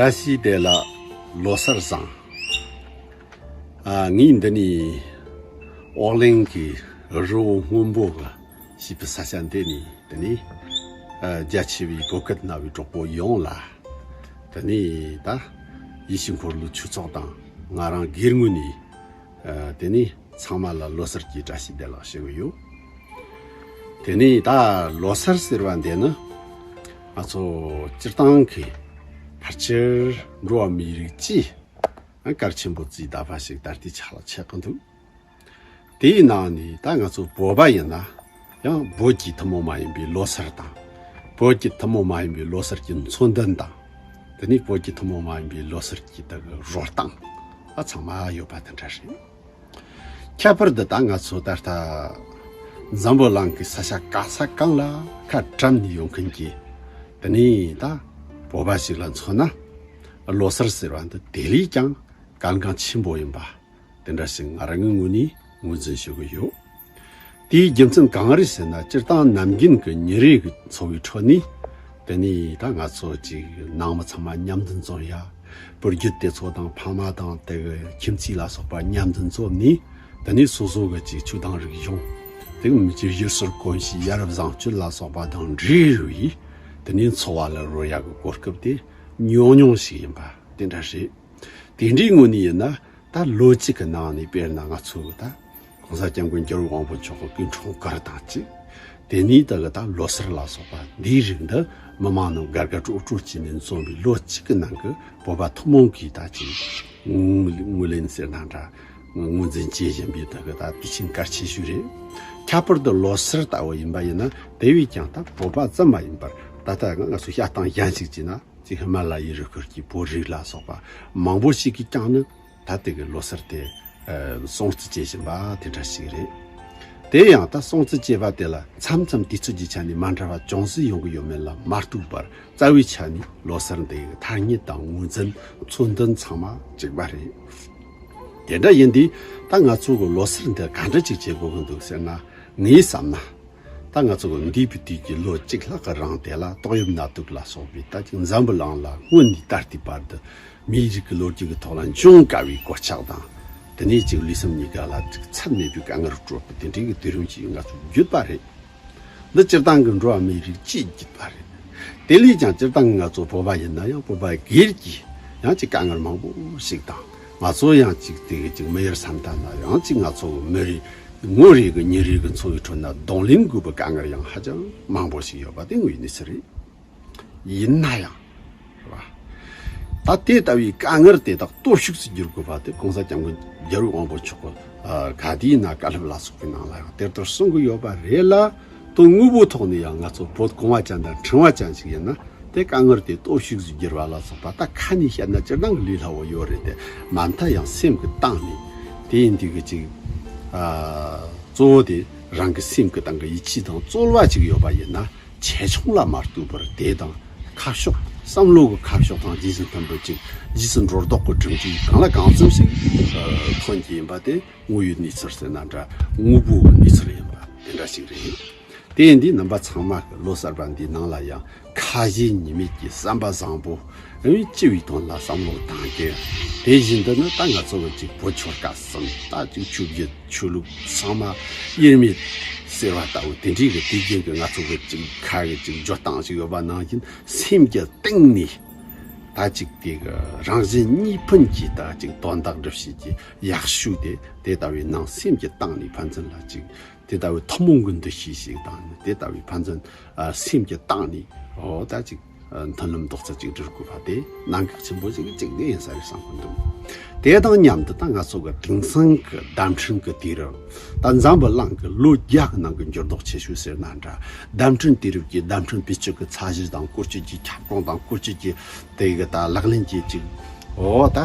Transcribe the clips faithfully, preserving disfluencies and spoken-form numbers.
བཀྲ་ཤིས་བདེ་ལེགས། ལོ་གསར་བཟང་། ཨ། ངས་འདི་ནས་ཨོ་གླིང་གི་རི་བོ་སྔོན་པོ་གི་ཞེས་པའི་ས་ཆ་འདི་ནས་དེ་ནས་ཨ། རྒྱ་ཆེ་བའི་བོད་སྐད་སྨྲ་བའི་གྲོགས་པོ་ཡོངས་ལ་དེ་ནས་ད་ཡིད་བཞིན་འཁོར་ལོའི་ཆོས་ཚོགས་དང་ང་རང་སྒེར་ངོས་ནས་ཨ། དེ་ནས་ཚང་མ་ལ་ལོ་གསར་གྱི་བཀྲ་ཤིས་བདེ་ལེགས་ཞུ་གི་ཡོད། དེ་ནས་ད་ལོ་གསར་ཟེར་བ་འདི་ནི་ང་ཚོ་སྤྱིར་བཏང་གི་ཕལ་ཆེར་འགྲོ་བ་མིའི་རིགས་སྤྱིའི་གལ་ཆེན་པོ་བརྩིས་བསྡད་པ་ཞིག་ད་ལྟའི་ཆ་ལ་ཆགས་ཀྱི་འདུག་དེའི་ནང་ནས་ད་ང་ཚོ་བོད་པ་ཡིན་ན་ཡང་བོད་ཀྱི་ཐུན་མོང་མ་ཡིན་པའི་ལོ་གསར་དང་། བོད་ཀྱི་ཐུན་མོང་མ་ཡིན་པའི་ལོ་གསར་གྱི་མཚོན་དོན་དང་། དེ་ནས་བོད་ཀྱི་ཐུན་མོང་མ་ཡིན་པའི་ལོ་གསར་གྱི་དག་རོལ་སྟངས་ཨ་ཚང་མ་ཡོད་པ་དེ་འདྲ་རེད། ཁྱད་པར་དུ་ད་ང་ཚོ་ད་ལྟ་འཛམ་བུ་གླིང་གི་ས་ཆ་ག་ས་གང་ལ་ཁ་བཀྲམ་ནས་ཡོང་མཁན་གྱི་དེ་ནས་ད་བོད་པ་ཞིག་ལ་མཚོན་ན་ལོ་གསར་ཟེར་བ་འདི་དེ་ལས་ཀྱང་གལ་འགངས་ཆེན་པོ་ཡིན་པ་དེ་འདྲ་ཞིག་ང་རང་གི་ངོས་ནས་ངོས་འཛིན་ཞུ་གི་ཡོད། དེའི་རྒྱུ་མཚན་གང་རེད་ཟེར་ན། སྤྱིར་བཏང་ནམ་རྒྱུན་གྱི་ཉིན་རེ་གི་འཚོ་བའི་ཁྲོད་ནས་དེ་ནས་ད་ང་ཚོ་ཅིག་ནང་མི་ཚང་མ་མཉམ་དུ་འཛོམས་ཡ། བུ་རྒྱུད་དེ་ཚོ་དང་ཕ་མ་དང་དེ་གི་ཁྱིམ་མཚེས་ལ་སོགས་པ་མཉམ་དུ་འཛོམས་ནས། དེ་ནས་སོ་སོ་གི་ཅིག་ཆོས་དང་རིག་གཞུང་། དེ་གི་མི་ཅིག་ཡུལ་སྲོལ་གོམས་གཤིས། ཡ་རབས་བཟང་སྤྱོད་ལ་སོགས་པ་དང་འབྲེལ་བའི་དེ་ནས་འཚོ་བ་ལ་རོལ་ཡ་གི་གོ་སྐབས་དེ་ཉུང་ཉུང་ཞིག་ཡིན་པ་དེ་འདྲ་རེད། དེ་འདྲའི་ངོས་ནས་ཡིན་ན། ད་ལོ་གཅིག་གི་ནང་ནས་དཔེར་ན་ང་ཚོ་གི་ད་༸གོང་ས་༸སྐྱབས་མགོན་རྒྱལ་བའི་དབང་པོ་མཆོག་གི་སྐུ་འཁྲུངས་སྐར་དང་གཅིག་དེ་ནས་ད་གི་ད་ལོ་གསར་ལ་སོགས་པ་འདིའི་རིགས་འདི་མི་མང་རྣམས་དགའ་དགའ་སྤྲོ་སྤྲོ་བྱས་ནས་འཛོམས་པའི་ལོ་གཅིག་གི་ནང་གི་བོད་པ་ཐུན་མོང་གིས་ད་ཅིག་ངོས་ལེན་ཟེར་ན་འདྲ། ངོས་འཛིན་བྱེད་བཞིན་པའི་ད་གི་ད་དུས་ཆེན་གལ་ཆེ་ཤོས་རེད། ཁྱད་པར་དུ་ལོ་གསར་ལྟ་བུ་ཡིན་པ་ཡིན་ན། དེ་བས་ཀྱང་ད་བོད་པ་ཙམ་མ་ཡིན་པར་ད་ལྟ་ང་ཚོ་བཤད་སྟངས་གཞན་ཞིག་བྱས་ན། ཅིག་ཧི་མ་ལ་ཡའི་རི་ཁུལ་གྱི་བོད་རིགས་ལ་སོགས་པ་མང་པོ་ཞིག་གིས་ཀྱང་ནི་ད་ལྟའི་གི་ལོ་གསར་དེ་ཨ་སྲུང་བརྩི་བྱེད་བཞིན་པ་དེ་འདྲ་ཞིག་རེད། དེ་ཡང་ད་སྲུང་བརྩི་བྱེད་པ་དེ་ལ་མཚམས་མཚམས་དུས་ཚོད་ཀྱི་ཆ་ནས་མ་འདྲ་བ་ཅུང་ཟད་ཡོང་གི་ཡོད་མེད་ལ་མ་ལྟོས་པར། རྩ་བའི་ཆ་ནས་ལོ་གསར་འདི་ཡི་ཐ་སྙད་དང་ངོས་འཛིན། མཚོན་དོན་ཚང་མ་གཅིག་པ་རེད། དེ་འདྲ་ཡིན་དུས་ད་ང་ཚོ་གི་ལོ་གསར་འདི་ག་འདྲ་ཅིག་བྱེད་དགོས་ཀྱི་འདུག་ཟེར་ན། ངས་བསམ་ན། ད་ང་ཚོ་གི་འདས་པའི་དུས་ཀྱི་ལོ་གཅིག་ལྷག་གི་རིང་དེ་ལ་ཏོག་དབྱིབས་ནད་དུག་ལ་སོགས་པའི་ད་ཅིག་འཛམ་བུ་གླིང་ལ་སྔོན་ནས་ད་ལྟའི་བར་དུ་མིའི་རིགས་ཀྱི་ལོ་རྒྱུས་ཀྱི་ཐོག་ལ་འབྱུང་དཀའ་བའི་གོད་ཆག་དང་། དེ་ནས་ཅིག་ལུས་སེམས་གཉིས་ཀ་ལ་ཅིག་ཚད་མེད་པའི་དཀའ་ངལ་སྤྲོད་པའི་དེ་འདྲའི་གི་དུས་རིམ་ཞིག་ང་ཚོ་བརྒྱུད་པ་རེད། འདི་སྤྱིར་བཏང་གི་འགྲོ་བ་མིའི་རིགས་སྤྱིའི་བརྒྱུད་པ་རེད། དེ་ལས་ཀྱང་སྤྱིར་བཏང་གི་ང་ཚོ་བོད་པ་ཡིན་ན་ཡང་བོད་པ་སྒེར་གྱི་ཡང་ཅིག་དཀའ་ངལ་མང་པོ་ཞིག་དང་། ང་ཚོ་ཡང་ཅིག་དེ་གི་ཅིག་མི་ཡུལ་ས་མཐའ་ན་ཡང་ཅིག་ང་ཚོ་གི་མི་རིགས་ངོ་རེ་གི་ཉིན་རེ་གི་འཚོ་བའི་ཁྲོད་ན་གདོང་ལེན་དགོས་པའི་དཀའ་ངལ་ཡང་ཧ་ཅང་མང་པོ་ཞིག་ཡོད་པ་དེ་དངོས་ཡོད་གནས་ཚུལ་རེད། ཡིན་ན་ཡང་། རེད་བ། ད་དེ་ལྟ་བུའི་དཀའ་ངལ་དེ་དག་སྟོབས་ཤུགས་སུ་བསྒྱུར་དགོས་པ་དེ་༸གོང་ས་༸སྐྱབས་མགོན་རྒྱལ་བའི་དབང་པོ་མཆོག་གི་ཨ་ག་དུས་ན་བཀའ་སློབ་ལ་སོགས་པའི་ནང་ལ་ཡང་དེ་ལྟར་གསུང་གི་ཡོད་པ་རེད་ལ། དོན་དངོས་པོའི་ཐོག་ནས་ཡང་ང་ཚོ་བོད་གོང་བ་ཅན་དང་ཕྲེང་བ་ཅན་ཞིག་ཡིན་ན། དེ་དཀའ་ངལ་དེ་སྟོབས་ཤུགས་སུ་བསྒྱུར་བ་ལ་སོགས་པ་ད་ཁ་ནས་བཤད་ན་སྤྱིར་བཏང་གི་ལས་སླ་བོ་ཡོད་རེད་དེ། མ་མཐའ་ཡང་སེམས་ཀྱི་གཏིང་ནས་དེ་ཡིན་དུས་ཀྱི་ཅིག་ཨ་གཙོ་བོ་དེ་རང་གི་སེམས་ཀྱི་གཏིང་གི་ཡིད་ཆེས་དང་རྩོལ་བ་ཅིག་ཡོད་པ་ཡིན་ན། ཆེ་ཆུང་ལ་མ་ལྟོས་པར་དེ་དང་ཁ་ཕྱོགས། བསམ་བློ་གི་ཁ་ཕྱོགས་དང་རྗེས་སུ་མཐུན་པར་ཅིག་རྗེས་སུ་འགྲོ་ལྡོག་གི་གྲུབ་འབྲས་གང་ལ་གང་འཚམ་ཞིག་ཐོན་གྱི་ཡིན་པ་དེ་དངོས་ཡོད་གནས་ཚུལ་ཟེར་ན་འདྲ། དངོས་པོ་གི་གནས་ཚུལ་ཡིན་པ་དེ་འདྲ་ཞིག་རེད། དེ་ཡིན་དུས་རྣམ་པ་ཚང་མ་གི་ལོ་གསར་པ་འདིའི་ནང་ལ་ཡང་ཁ་ཞེ་གཉིས་མེད་ཀྱི་བསམ་པ་བཟང་པོ། ཨ་ནི་སྤྱི་བའི་དོན་ལ་བསམ་བློ་གཏང་རྒྱུ། དེ་བཞིན་དུ་ནི་ད་ང་ཚོ་གི་ཅིག་བོད་ཆོལ་ཁ་གསུམ། ད་ཅིག་ཆོས་བརྒྱུད་ཆོས་ལུགས་ཚང་མ་དབྱེར་མེད་ཟེར་བ་ལྟ་བུ་དེ་འདྲའི་གི་དུས་རྒྱུན་གྱི་ང་ཚོ་གི་ཅིག་ཁ་གི་ཅིག་འཇོག་སྟངས་ཤིག་ཡོད་པ་ནང་བཞིན། སེམས་ཀྱི་གཏིང་ནས་ད་ཅིག་དེ་གི་རང་གཞན་གཉིས་ཕན་གྱི་ད་ཅིག་དོན་དག་སྒྲུབ་བྱེད་ཀྱི་ཡག་ཤོས་དེ་དེ་ལྟ་བུའི་ནང་སེམས་ཀྱི་གཏིང་ནས་ཕན་ཚུན་ལ་ཅིག་དེ་ལྟ་བུའི་ཐུན་མོང་གི་འདུ་ཤེས་ཤིག་དང་ནི་དེ་ལྟ་བུའི་ཕན་ཚུན་ཨ་སེམས་ཀྱི་སྟེང་ནས་འོ་ད་ཅིག་ཨ་མཐུན་ལམ་རྡོག་རྩ་གཅིག་སྒྲིལ་དགོས་པ་དེ་གནད་འགག་ཆེན་པོ་ཞིག་གཅིག་དེ་ཡིན་ས་རེད་བསམ་གི་འདུག་དེ་དང་མཉམ་དུ་ད་ང་ཚོ་གི་དེང་སང་གི་བརྡ་འཕྲིན་གྱི་དུས་རབས། ད་འཛམ་བུ་གླིང་གི་ལོ་བརྒྱ་གི་ནང་གི་འགྱུར་ལྡོག་ཆེ་ཤོས་ཟེར་ན་འདྲ། བརྡ་འཕྲིན་དུས་རབས་ཀྱི་བརྡ་འཕྲིན་བེད་སྤྱོད་ཀྱི་ཚད་གཞི་དང་བཀོལ་སྤྱོད་ཀྱི་ཁྱབ་ཁོངས་དང་བཀོལ་སྤྱོད་ཀྱི་དེ་གི་ད་ལག་ལེན་གྱི་ཅིག་འོ་ད་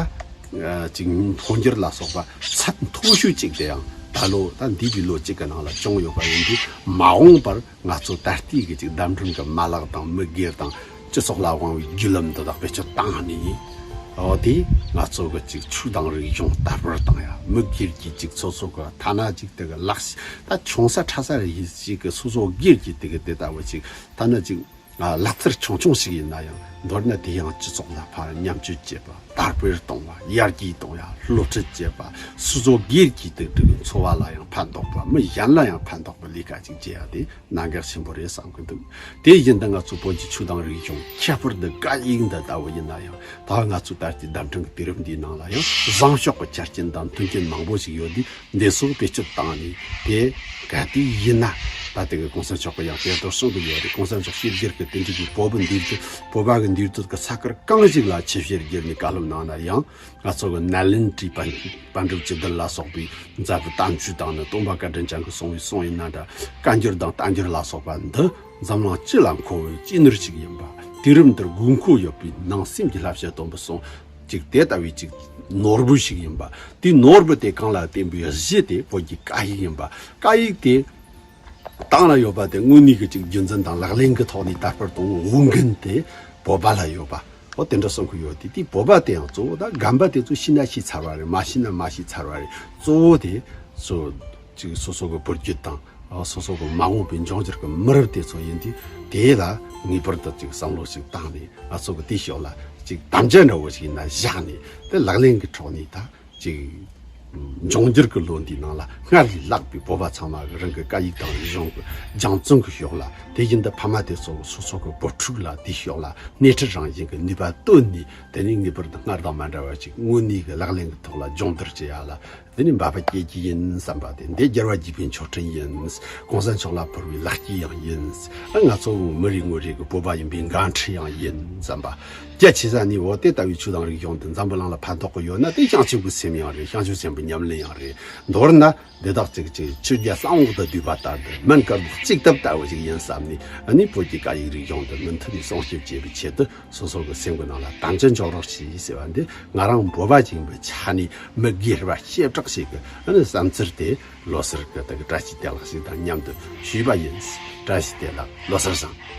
ཅིག་འཕོ་འགྱུར་ལ་སོགས་པ་ཚད་མཐོ་ཤོས་ཅིག་དེ་ཡང་ད་ལོ་ད་འདས་པའི་ལོ་གཅིག་གི་ནང་ལ་བྱུང་ཡོད་པ་ཡིན་དུས། མ་འོངས་པར་ང་ཚོ་ད་ལྟའི་གི་ཅིག་བརྡ་འཕྲིན་གྱི་མ་ལག་དང་མི་སྒེར་དང་སྤྱི་ཚོགས་ལ་དབང་བའི་བརྒྱུད་ལམ་འདི་དག་བེད་སྤྱོད་བཏང་ནས། འོ་དེ་ང་ཚོ་གི་ཅིག་ཆོས་དང་རིག་གཞུང་དར་སྤེལ་བཏང་ཡ། མི་སྒེར་གྱི་ཅིག་སོ་སོ་གི་ཐ་ན་ཅིག་དེ་གི་ལག་ཤེས་ད་ཆུང་ས་ཕྲ་ས་རེ་ཞིག་གི་སོ་སོ་སྒེར་གྱི་དེ་གི་དེ་ལྟ་བུ་ཅིག་ཐ་ན་ཅིག་ལག་རྩལ་ཆུང་ཆུང་ཞིག་ཡིན་ན་ཡང་མདོར་ན་དེ་ཡང་སྤྱི་ཚོགས་ལ་ཕར་མཉམ་སྤྱོད་བྱེད་པ། དར་སྤེལ་གཏོང་བ། ཡར་རྒྱས་གཏོང་ཡ། སློབ་ཁྲིད་བྱེད་པ། སོ་སོ་སྒེར་གྱི་དེ་དེ་གི་འཚོ་བ་ལ་ཡང་ཕན་ཐོགས་པ། མི་གཞན་ལ་ཡང་ཕན་ཐོགས་པའི་ལས་ཀ་ཅིག་བྱེད་ཡ་དེ་གནད་འགག་ཆེན་པོ་རེད་བསམ་གི་འདུག་དེ་བཞིན་དུ་ང་ཚོ་བོད་ཀྱི་ཆོས་དང་རིག་གཞུང་། ཁྱད་པར་དུ་སྐད་ཡིག་འདི་ལྟ་བུ་ཡིན་ན་ཡང་། ད་ང་ཚོ་ད་ལྟའི་བརྡ་འཕྲིན་གྱི་དུས་རབས་འདིའི་ནང་ལ་ཡང་བཟང་ཕྱོགས་ཀྱི་ཆ་རྐྱེན་དང་མཐུན་རྐྱེན་མང་པོ་ཞིག་ཡོད་དུས། འདི་ཚོ་བེད་སྤྱོད་བཏང་ནས་དེ་ག་དུས་ཡིན་ན། ད་ལྟ་གི་གོང་ས་མཆོག་གིས་ཡང་དེ་ལྟར་གསུང་གི་ཡོད་རེད། གོང་ས་མཆོག་ཕྱི་རྒྱལ་གྱི་དེ་འདྲ་གི་བོད་པ་འདིར་དུ་བོད་པ་གི་འདིར་དུ་གི་ས་ཁུལ་གང་ཞིག་ལ་ཆིབས་ཞལ་བསྒྱུར་ནས་བཀའ་སློབ་གནང་ན་ཡང་། ང་ཚོ་གི་ནཱ་ལེནྡྲའི་པཎ་པཎ་གྲུབ་ཅི་བདེ་ལ་སོགས་པའི་མཛད་པའི་གཏམ་རྒྱུད་དང་ནི། སྟོན་པ་བཀའ་དྲིན་ཅན་གྱིས་གསུངས་པའི་གསུང་ཡིན་ན་འདྲ། བཀའ་འགྱུར་དང་བསྟན་འགྱུར་ལ་སོགས་པ་འདི་འཛམ་གླིང་སྤྱི་ལ་མཁོ་བའི་སྤྱི་ནོར་ཞིག་ཡིན་པ། དུས་རབས་འདིར་དགོས་མཁོ་ཡོད་པའི་ནང་སེམས་ཀྱི་བསླབ་བྱ་སྟོན་པའི་གསུང་ཅིག་དེ་ལྟ་བུའི་ཅིག་ནོར་བུ་ཞིག་ཡིན་པ། དེའི་ནོར་བུ་དེ་གང་ལ་བརྟེན་པའི་གཞི་དེ་བོད་ཀྱི་སྐད་ཡིག་ཡིན་པ། སྐད་ཡིག་དེ་དེང་ལ་ཡོད་པ་དེ་དངོས་གནས་ཀྱི་ཅིག་རྒྱུན་འཛིན་དང་ལག་ལེན་གྱི་ཐོག་ནས་དར་སྤེལ་གཏོང་བའི་འོས་འགན་དེ་བོད་པ་ལ་ཡོད་པ། འོ་དེ་འདྲ་གསུང་གི་ཡོད་དེ། དེ་བོད་པ་དེ་ཡང་གཙོ་བོ་ད་རྒན་པ་དེ་ཚོ་ཤེས་ན་ཤེས་ཚར་བ་རེད། མ་ཤེས་ན་མ་ཤེས་ཚར་བ་རེད། གཙོ་བོ་དེ་སོ་ཅིག་སོ་སོ་གི་བུ་རྒྱུད་དང་། འོ་སོ་སོ་གི་མ་འོངས་པའི་འབྱུང་འགྱུར་གྱི་མི་རབས་དེ་ཚོ་ཡིན་དུས། དེ་ལ་ངེས་པར་དུ་ཅིག་བསམ་བློ་ཞིག་བཏང་ནས། ང་ཚོ་གི་དེའི་ཕྱོགས་ལ་ཅིག་དམ་བཅའ་འདྲ་བོ་ཞིག་ཡིན་ན་བཞག་ནས། དེ་ལག་ལེན་གྱི་ཐོག་ནས་ད། ཅིག་འབྱུང་འགྱུར་གྱི་ལོ་འདིའི་ནང་ལ་སྔར་ལས་ལྷག་པའི་བོད་པ་ཚང་མ་གི་རང་གི་སྐད་ཡིག་དང་རིག་གཞུང་གི་སྦྱང་བརྩོན་གྱི་ཕྱོགས་ལ། དེ་བཞིན་དུ་ཕ་མ་དེ་ཚོ་གི་སོ་སོ་གི་བུ་ཕྲུག་ལ་དེའི་ཕྱོགས་ལ་སྣེ་ཁྲིད་རང་བཞིན་གྱི་ནུས་པ་བཏོན་ནས། དེ་ནས་ངེས་པར་དུ་སྔར་དང་མ་འདྲ་བ་ཅིག་དངོས་གནས་ཀྱི་ལག་ལེན་གྱི་ཐོག་ལ་སྦྱོང་བརྡར་བྱེད་ཡ་ལ། དེ་ནས་འབད་པ་བསྐྱེད་ཀྱི་ཡིན་བསམ་པ་དེ། འདི་རྒྱལ་བ་དགྱེས་པའི་མཆོད་སྤྲིན་ཡིན། གོང་ས་མཆོག་ལ་ཕུལ་བའི་ལེགས་སྐྱེས་ཡང་ཡིན། ང་ཚོ་མི་རེ་ངོ་རེ་གི་བོད་པ་ཡིན་པའི་འགན་འཁྲི་ཡང་ཡིན་བསམ་པ། རྒྱ་ཆེ་ས་ནས་འོ་དེ་ལྟ་བུའི་ཆོས་དང་རིག་གཞུང་དེ་འཛམ་བུ་གླིང་ལ་ཕན་ཐོགས་ཀྱི་ཡོད་ན། དེ་བྱང་ཆུབ་ཀྱི་སེམས་ཡང་རེད། བྱང་ཆུབ་སེམས་དཔའི་ཉམས་ལེན་ཡང་རེད། མདོར་ན་འདི་དག་ཅིག་ཅིག་ཆོས་རྒྱལ་གསང་འོག་ཏུ་བསྡུས་པ་ལྟར་དུ། སྨན་དཀར་པོ་གཅིག་ཐབས་ལྟ་བུ་ཞིག་ཡིན་བསམ་ནས། ཨ་ནི་བོད་ཀྱི་སྐད་ཡིག་རིག་གཞུང་དེ་མུ་མཐུད་ནས་སྲུང་སྐྱོབ་བྱེད་པའི་ཆེད་དུ། སོ་སོ་གི་སེམས་ཀྱི་ནང་ལ་དམ་བཅའ་འཇོག་རོགས་གྱིས་ཟེར་བ་འདི། ང་རང་བོད་པ་ཅིག་ཡིན་པའི་ཆ་ནས་མི་སྒེར་བ་བྱེ་བྲག་ཞིག་གི་ཨ་ནི་བསམ་ཚུལ་དེ། ལོ་སར་གི་དེ་གི་བཀྲ་ཤིས་བདེ་ལེགས་ཤིག་དང་མཉམ་དུ་ཞུས་པ་ཡིན། བཀྲ་ཤིས་བདེ་ལེགས། ལོ་གསར་བཟང་།